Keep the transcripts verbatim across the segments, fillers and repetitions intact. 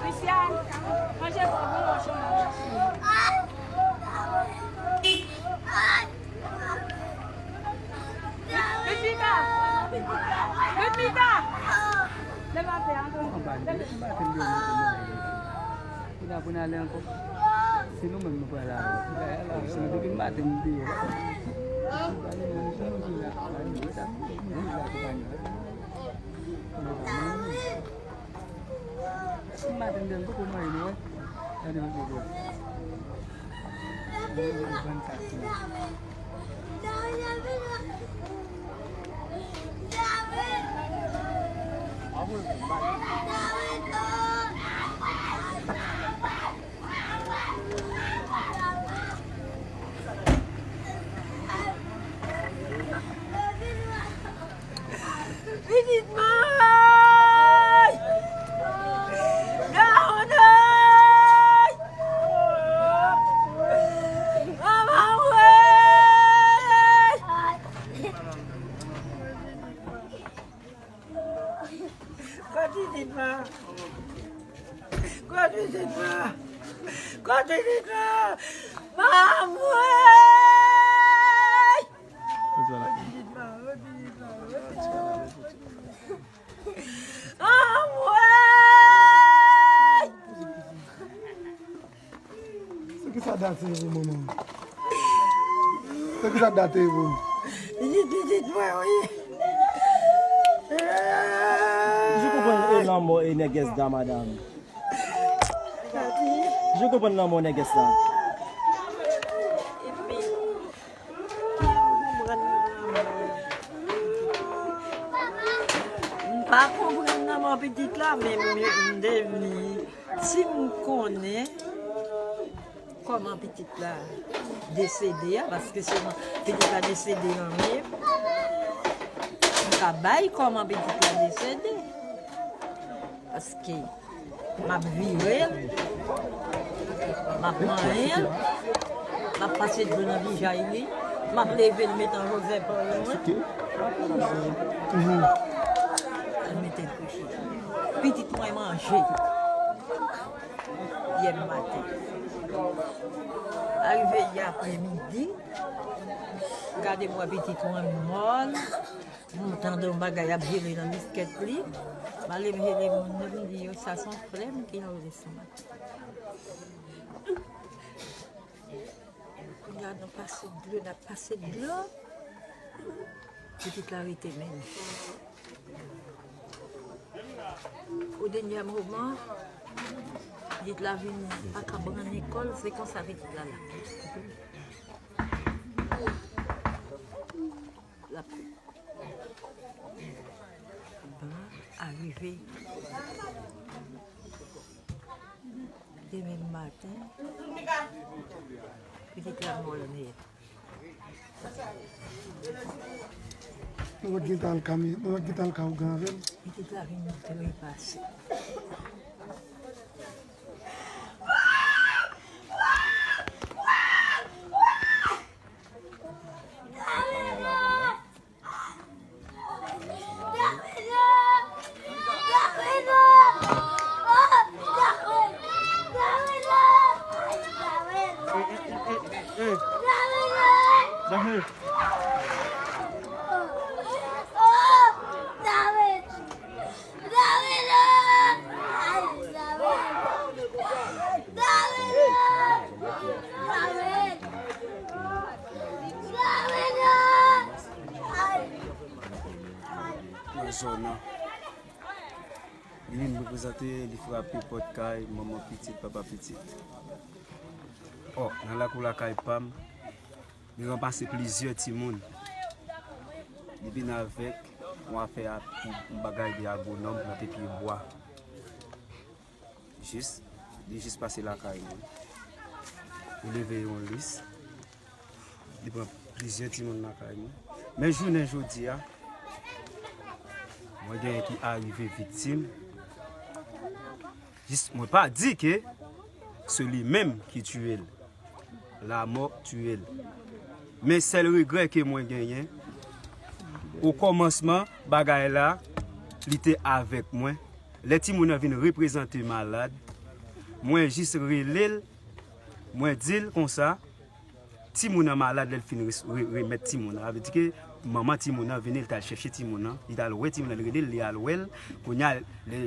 Christian, manje pou bon manje. Vin pita! Vin pita! Leve atè a. Anba, anba, anba, anba. Pou n ale ankò. Se nou menm nou pral ale. Si nou te vin maten, nou te ye. Si nou te la, nou te la, nou te la. Si maten, nou poko manje, nou wè. Gade yon video. Mwen vin vann kat la. Pitit mwen! Dawonn! Manman mwen! Kote pitit mwen? Kote pitit mwen? Kote pitit mwen? Manman mwen! Anmwey! Se ki sa date ye pou manman? Se ki sa date ye pou? Pitit, pitit mwen, wi. Je konprann e lanmò e nègès da madanm. Je konprann lanmò nègès la. M pa konprann lanmò pitit la, men m, m te vini. Si m konnen kòman pitit la desede a, paske se pitit la desede an menm, m ka bay kòman pitit la desede. Paske M ap vire l. M ap manyen l. M ap pase dlo nan vijay li. M ap leve l, met an rozè pou mwen. Al mete l kouche. Pitit mwen manje yè maten. Arive yè apremidi, gade m wè pitit mwen mòl. M tande yon bagay ap jele nan biskèt li. M ale m jele moun nan, m di yo, sa se yon flèm ki nan lestomak. Kounye a, n ap pase dlo, n ap pase dlo. Pitit la rete menm. O dènye moman, pitit la vin pa ka pran lekòl, se konsa pitit la la. L ap Bon, arive demen maten, pitit la mò nèt. Mwen pa t gentan al ka, mwen pa t gentan al ka ougan avè l. Pitit la vin trepase. Nan zòn nan. Li vin reprezante, li frape pòt kay manman pitit, papa pitit. Ò, nan lakou lakay pa m, li ranmase plizyè timoun. Li vin avèk yon afè a, yon bagay de agwonòm, plante pye bwa. Jis, li jis pase lakay mwen. Li leve yon lis. Li pran plizyè timoun lakay mwen. Men jounen jodi a, Mwen genyen ki arive viktim. Jis mwen pa di ke se li menm ki tiye l. Lamò tiye l. Men sèl regrè ke mwen genyen, o kòmansman bagay la, li te avèk mwen. Lè timoun nan vin reprezante malad, mwen jis rele l, mwen di l konsa, timoun nan malad, lè l fin res- re- remèt timoun nan. Sa vle di ke manman timoun nan vini, li t al chèche timoun nan, li t al wè timoun nan, li rele l, li al wè l. Kounye a, lè,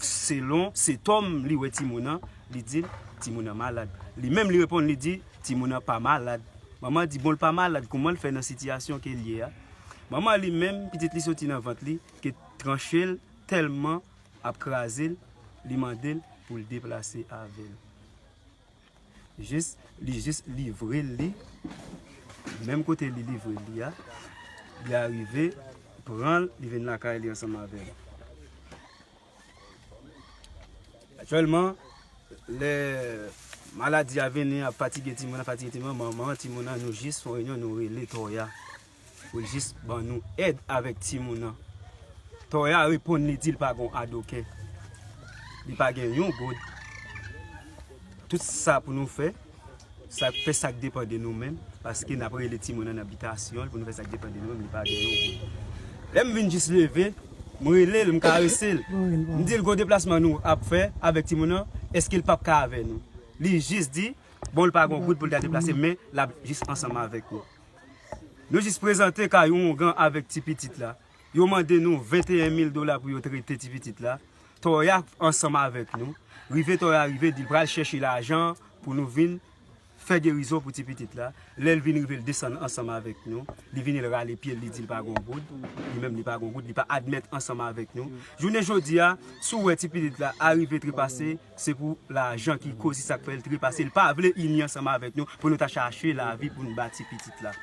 selon sentòm li wè timoun nan, li di l, timoun nan malad. Li menm li reponn, li di, timoun nan pa malad. Manman di, bon, l pa malad, kouman l fè nan sitiyasyon ke l ye a? Manman li menm, pitit li soti nan vant li, ke tranche l, tèlman ap kraze l, li mande l pou l deplase avè l. Jis, li jis livre l li, menm kote li livre l li a, li arive pran l, li vin lakay li ansanm avè l. Aktyèlman, lè maladi a vini, ap fatige timoun nan, fatige timoun nan, manman timoun nan, nou jis fè yon reyinyon, nou rele Tòya pou l jis ban nou èd avèk timoun nan. Tòya reponn, li di l pa gon adwoke. Li pa gen yon goud. Tout sa pou nou fè, sa fè sa k depann de nou menm, paske n ap rele timoun nan nan bitasyon l pou nou fè sa k depann de nou menm, li pa gen yon goud. Lè m vin jis leve, m rele l, m karese l. M di l, gon deplasman nou ap fè avèk timoun nan, èske l p ap ka avè nou? Li jis di, bon, l pa gon goud pou l ta deplase, men l ap jis ansanm avèk nou. Nou jis prezante kay oungan avèk ti pitit la. Yo mande nou venteyen mil dola pou yo trete ti pitit la. Tòya ansanm avèk nou. Rive Tòya rive, di l pral chèche lajan pou nou vin fè gerizon pou ti pitit la. Lè l vin rive, l desann ansanm avèk nou. Li vini, l rale pye l, li di l pa gon goud. Li menm, li pa gon goud, li pa admèt ansanm avèk nou. Jounen jodi a, si w wè ti pitit la arive trepase, se pou lajan ki koz sa k fè l trepase. L pa vle ini ansanm avèk nou pou nou ta chache lavi pou n ba ti pitit la.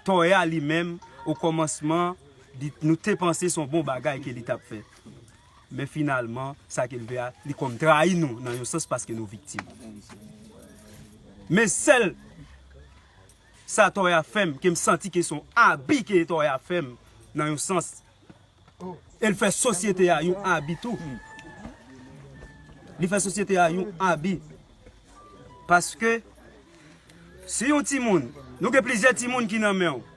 Tòya li menm, o kòmansman, li, nou te panse se yon bon bagay ke li t ap fè. Men finalman, sa ke l vle a, li kòm trayi nou nan yon sans paske nou viktim. Men sèl sa Tòya fè m, ke m santi ke se yon abi ke Tòya fè m nan yon sans. E l fè sosyete a yon abi tou. Li fè sosyete a yon abi. Paske si yon timoun, nou gen plizyè timoun ki nan men w.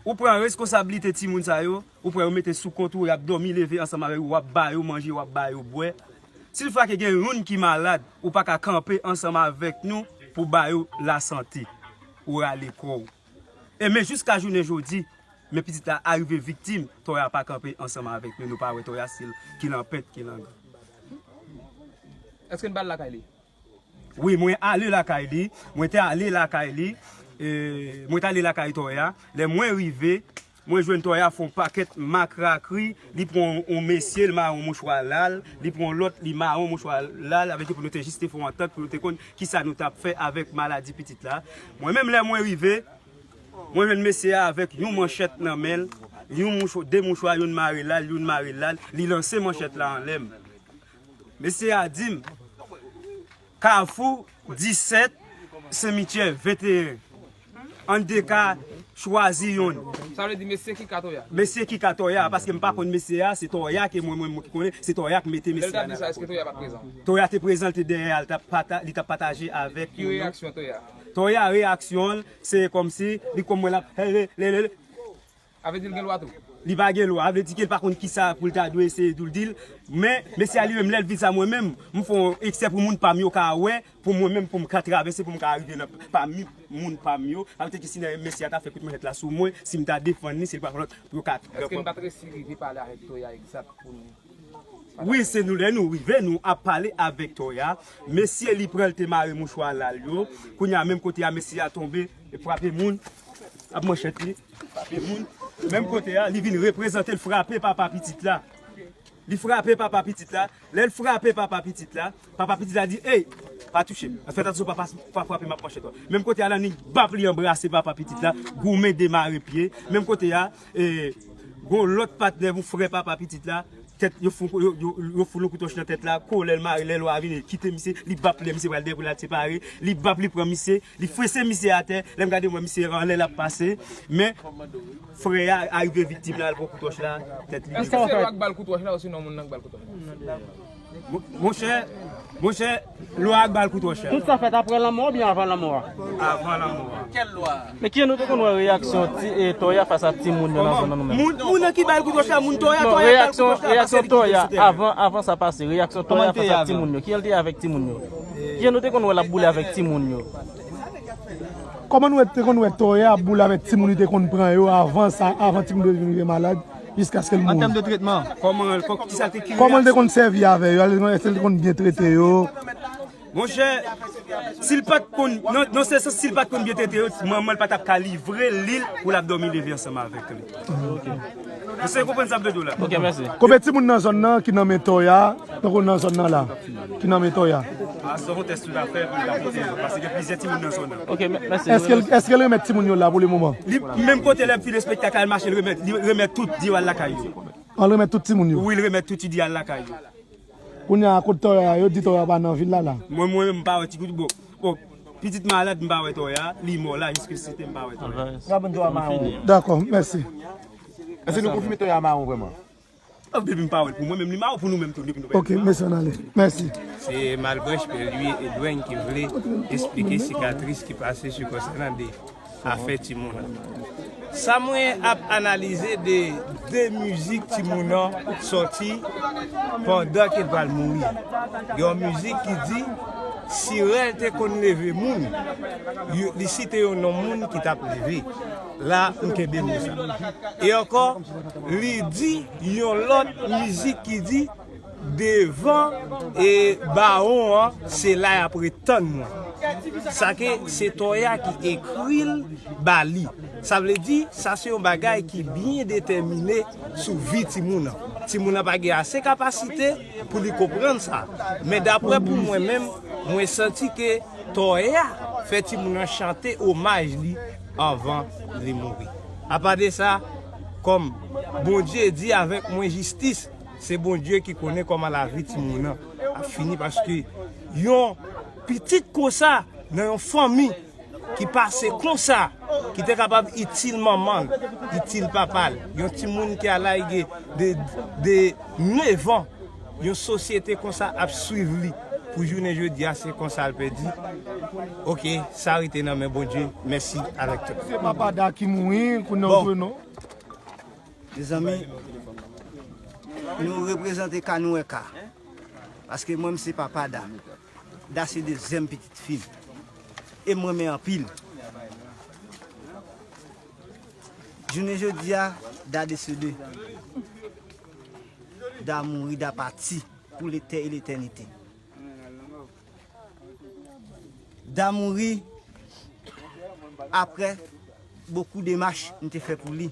Ou pran reskonsablite timoun sa yo, ou pran yo mete sou kont ou, y ap dòmi leve ansanm avèk ou, w ap ba yo manje, w ap ba yo bwè. Si toutfwa ke gen youn ki malad, ou pa ka kanpe ansanm avèk nou pou ba yo lasante, ou rale kò w. E men jiska jounen jodi, men pitit la arive viktim, Tòya pa kanpe ansanm avèk nou, nou pa wè Tòya, se l ki lanpent, ki langan. Èske n ba l lakay li? Wi, mwen ale lakay li. Mwen te ale lakay li. E, mwen te ale lakay Tòya. Lè mwen rive, mwen jwenn Tòya fè yon pakèt makrakri. Li pran yon mesye, li mare yon mouchwa la l. Li pran yon lòt, li mare yon mouchwa la l. Avèk yo pou nou te jis te fè yon antant, pou nou te konn kisa nou t ap fè avèk maladi pitit la. Mwen menm, lè mwen rive, mwen jwenn mesye a avèk yon manchèt nan men l. Yon mouch, de mouchwa, youn mare la l, youn mare la l. Li lanse manchèt la anlè m. Mesye a di m, Kafou disèt, Senmityè venteyen. Ann de ka chwazi youn. Sa vle di mesye ki ka Tòya? Mesye ki ka Tòya, paske m pa konn mesye a, se Tòya ke mwen, mwen, mwen ki konnen, se Tòya ki mete mesye a nan lakòz. Lè l t ap di sa, èske Tòya pa t prezan? Tòya te prezan, l te dèyè a, l t ap pata-, li t ap pataje avèk moun yo. Ki reyaksyon Tòya? Tòya reyaksyon l, se kòmsi, li kòm mwen l ap, he, le, le, le, le. Sa vle di l gen lwa tou? Li pa gen lwa. Sa vle di ke l pa konn kisa pou l ta dwe eseye di l, di l. Men, mesye a li menm, lè l vin sa mwen menm, m fè yon eksè pou moun pa m yo ka wè, pou mwen menm, pou m ka travèse, pou m ka rive nan pami moun pa m yo. Sa vle di ke si nan mesye a ta fè kout manchèt la sou mwen, si m ta defann li, se li pa fè lòt pou yo ka. Èske n pa t resi rive pale avèk Tòya egzat pou nou? Wi, se nou, lè nou rive, nou ap pale avèk Tòya. Mesye li pran, l te mare mouchwa la l yo. Kounye a, menm kote a, mesye a tonbe, e frape moun. Ap manchèt li, frape moun. Menm kote a, li vin reprezante, l frape papa pitit la. Li frape papa pitit la. Lè l frape papa pitit la, papa pitit la di, ey, pa touche m. Fè atansyon, papa, pa frape m ap manchèt ou. Menm kote a, l annik bap, li anbrase papa pitit la, goumen demare pye. Menm kote a, e, gon lòt patnè, yon frè papa pitit la, Tèt, yo fout, yo, yo, yo fout yon kout wòch nan tèt la, kou lè l mare, lè lwa a vini, li kite misye, li bap lè misye pral dèyè pou l al separe, li bap, li pran misye, li fwese misye atè, lè m gade m wè misye anlè l ap pase, men frè a rive viktim la, l pran kout wòch la, tèt li. Èske se lwa k ba l kout wòch la, osinon moun nan k ba l kout wòch la? Mon- Monchè, monchè, lwa a k ba l kout wòch la. Tout sa fèt apre lanmò oubyen avan lanmò a? Avan lanmò a. Men kijan nou te konn wè reyaksyon ti, e, Toya fas a timoun yo nan zòn nan nou menm? Moun, moun nan ki ba l kout wòch la, moun Toya, Non, Toya ba l kout reyaksyon, wòch la, reyaksyon pase li kite Toya sou teren. Avan, avan sa pase, reyaksyon Toya fas a timoun yo. Kijan l te ye avèk timoun yo? Kijan nou te konn wè l ap boule avèk timoun yo? Kòman nou te konn wè Toya ap boule avèk timoun, li te konn pran yo avan sa, avan timoun yo vin rive malad, jiskaske l mouri? An tèm de tretman. Kòman, kò- kisa te ki Kòman l te konn sèvi avè yo? Èske l te konn byen trete yo? Monchè, si l pa t konn, nan, nan se sans, si l pa t konn byen trete yo, manman l pa t ap ka livre li l pou l ap dòmi leve ansanm avèk li. Ou se konprann sa m vle di w la? Ok, mèsi. Konbyen timoun nan zòn nan ki nan men Toya, tankou nan zòn nan la, ki nan men Toya? A, se yon tès tout a fè pou l ka pote yo, paske gen plizyè timoun nan zòn nan. Ok, mè- mèsi. Èske l, èske l remèt timoun yo la pou le moman? Li, menm kote lè l fin espektak la, l mache, l remèt, li remèt tout, di yo al lakay yo. An remèt tout timoun yo? Wi, l remèt tout, li di al lakay yo. Kounye a, kot Toya, yo di Toya pa nan vil la, la. Mwen, mwen menm, m pa wè ti kout, bon, bon, pitit malad, m pa wè Toya, li mò la, jiskaske m pa wè Toya. N ap vin Toya mawon. Dakò, mèsi. Èske nou konfime Toya mawon vrèman? Oh, depi m pa wè l pou mwen menm, li mawon pou nou menm tou, depi nou pa wè l. Ok, mèsi, ann ale. Mèsi. Se Malbranche Pè Louis Edwin ki vle esplike sikatris ki pase sou kò sa nan de afè timoun nan. Sa mwen ap analize de de mizik timoun nan sòti pandan ke l pral mouri. Gen yon mizik ki di, si rèl te konn leve moun, yo- li site yon non moun ki t ap leve. La, m kenbe mo sa. E ankò, li di yon lòt mizik ki di, devan e bawon an, se la y ap ret tann mwen. Sa ke se Toya ki ekri l ba li. Sa vle di, sa se yon bagay ki byen detèmine sou vi timoun nan. Timoun nan pa gen ase kapasite pou li konprann sa. Men daprè pou mwen menm, mwen santi ke Toya fè timoun nan chante omaj li anvan li mouri. Apa de sa, kòm Bondye di avèk mwen jistis, se Bondye ki konnen kòman lavi timoun nan ap fini, paske yon pitit konsa nan yon fanmi ki pase konsa, ki te kapab itil manman l, itil papa l, yon timoun ki al lage de, de nèf an, yon sosyete konsa ap swiv li pou jounen jodi a, se konsa l pèdi. Ok, sa rete nan men Bondye. Mèsi avèk tout. Se papa Da ki mouri, kounye a ou Bon. Mezanmi, nou reprezante ka, nou wè ka. Paske mwen, m se papa Da. Da se dezyèm pitit fi m. E m renmen anpil. Jounen jodi a, Da desede. Da mouri, Da pati pou letè e letènite. Da mouri aprè bokou demach m te fè pou li.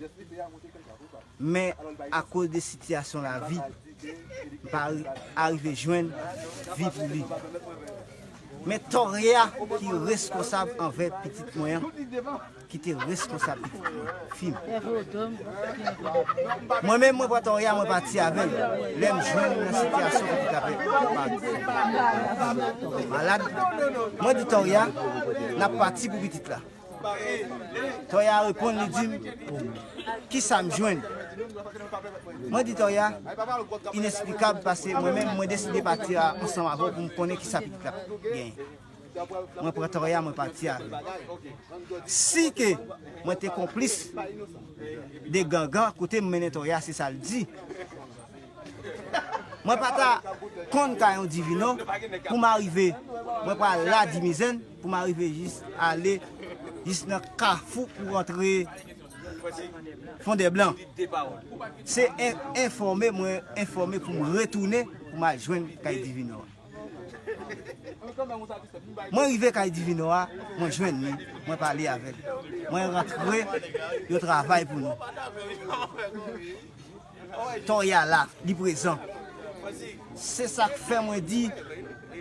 Men akoz de sitiyasyon lavi, m pa ri- arive jwenn vi pou li. Men Toya ki reskonsab anvè pitit mwen an, ki te reskonsab pitit fi m. Mwen menm, mwen pran Toya, mwen pati avè l. Lè m jwenn nan sitiyasyon ki t ap malad, mwen di Toya, n ap pati pou pitit la. Toya reponn, li di m, kisa m jwenn? Mwen di Toya, inesplikab, paske mwen menm, mwen deside pati a- ansanm avè w pou m konnen kisa pitit la genyen. Mwen pran Toya, mwen pati avè l. Si ke mwen te konplis de gangan, kote m mennen Toya, se sa l di. Mwen pa ta konn kay yon Divino pou m arive, mwen pral la Dimizèn, pou m arive jis ale jis nan kafou pou rantre Fondèblan. Se en- enfòme, mwen enfòme pou m retounen, pou m al jwenn kay Divino an. Mwen rive kay Divino a, mwen jwenn li, mwen pale avè l. Mwen rantre, yo travay pou nou. Toya la, li prezan. Se sa k fè mwen di,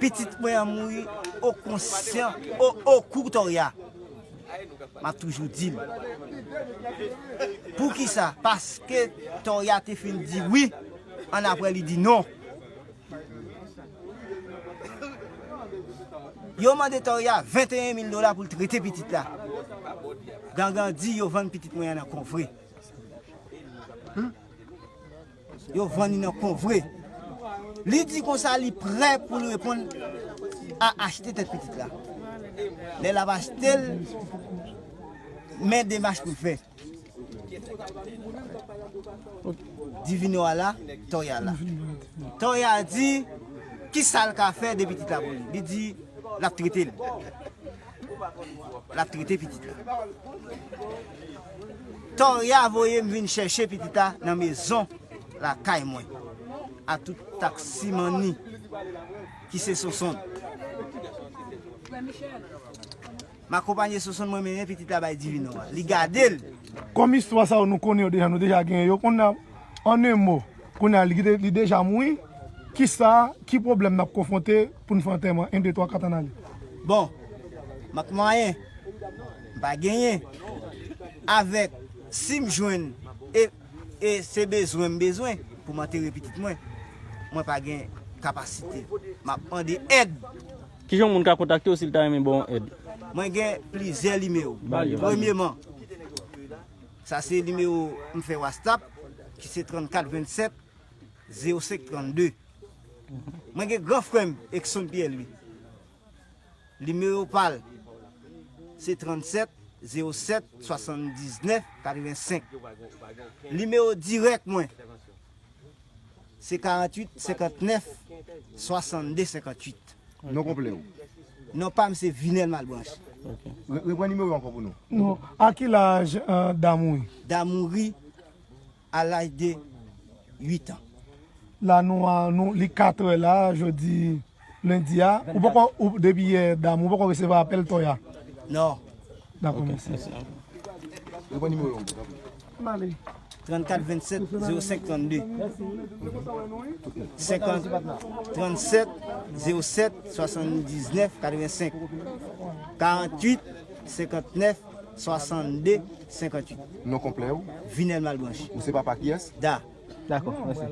pitit mwen an mouri o konsyan, o, o kou Toya. M ap toujou di l. Poukisa? Paske Toya te fin di wi. Annapre, li di non. Yo mande Toria venteyen mil dola pou l trete pitit la. Gangan di yo vann pitit mwen an nan Konvre. Yo vann li nan Konvre. Li di konsa li prè pou l reponn a achte tèt pitit la. Lè l ap achte l, men demach pou l fè. Divino a la, Toya la. Toya di, ki sa l ka fè de pitit la pou li? Li di, l ap trete l. L ap trete pitit la. Toya voye m vin chèche pitit la nan mezon lakay mwen. A tout taksimanni ki se Sonsonn. M akonpanye Sonsonn, mwen mennen pitit la bay Divino a. Li gade l. Kòm istwa sa yo nou konnen yo deja, nou deja genyen yo. Kounye a, an en mo, kounye a, li, li deja mouri. Kisa, ki pwoblèm n ap konfwonte pou n fè antèman? En, de, twa, kat, ann ale. Bon, m ap mwayen. M pa genyen. Avèk, si m jwenn, e, e se bezwen m bezwen pou m antere pitit mwen, mwen pa gen kapasite. M ap mande èd. Kijan yon moun ka kontakte w si l ta renmen ba w yon èd? Mwen gen plizyè nimewo. Ba yo, ba yo. Premyeman, sa se nimewo m fè WhatsApp, ki se trannkat vennsèt zewo senk trannde. Mwen gen gran frè m, Exxon Pierre Louis. Nimewo pa l, se trannsèt zewo sèt swasanndiznèf katrevensenk. Nimewo dirèk mwen, se karanntuit senkantnèf swasannde senkantwit. Non konplè w? Non pa m se Vinel Malbranche. Ok. Re-, reprann nimewo ankò pou nou. Non. A ki laj, euh, Damouri? Damouri, a laj de uit an. La nou a, nou, li katrè la, jodi lendi a. Ou poko, ou, depi yè, Damouri, ou poko resevwa apèl Toya? Non. Dakò, mèsi. Reprann nimewo yo. M ale. Trannkat vennsèt zewo senk trannde. Senkant, trannsèt zewo sèt swasanndiznèf katrevensenk. Karanntuit senkantnèf swasannde senkantwit. Non konplè w? Vinel Malbranche. Ou se papa kiyès? Da. Dakò, mèsi.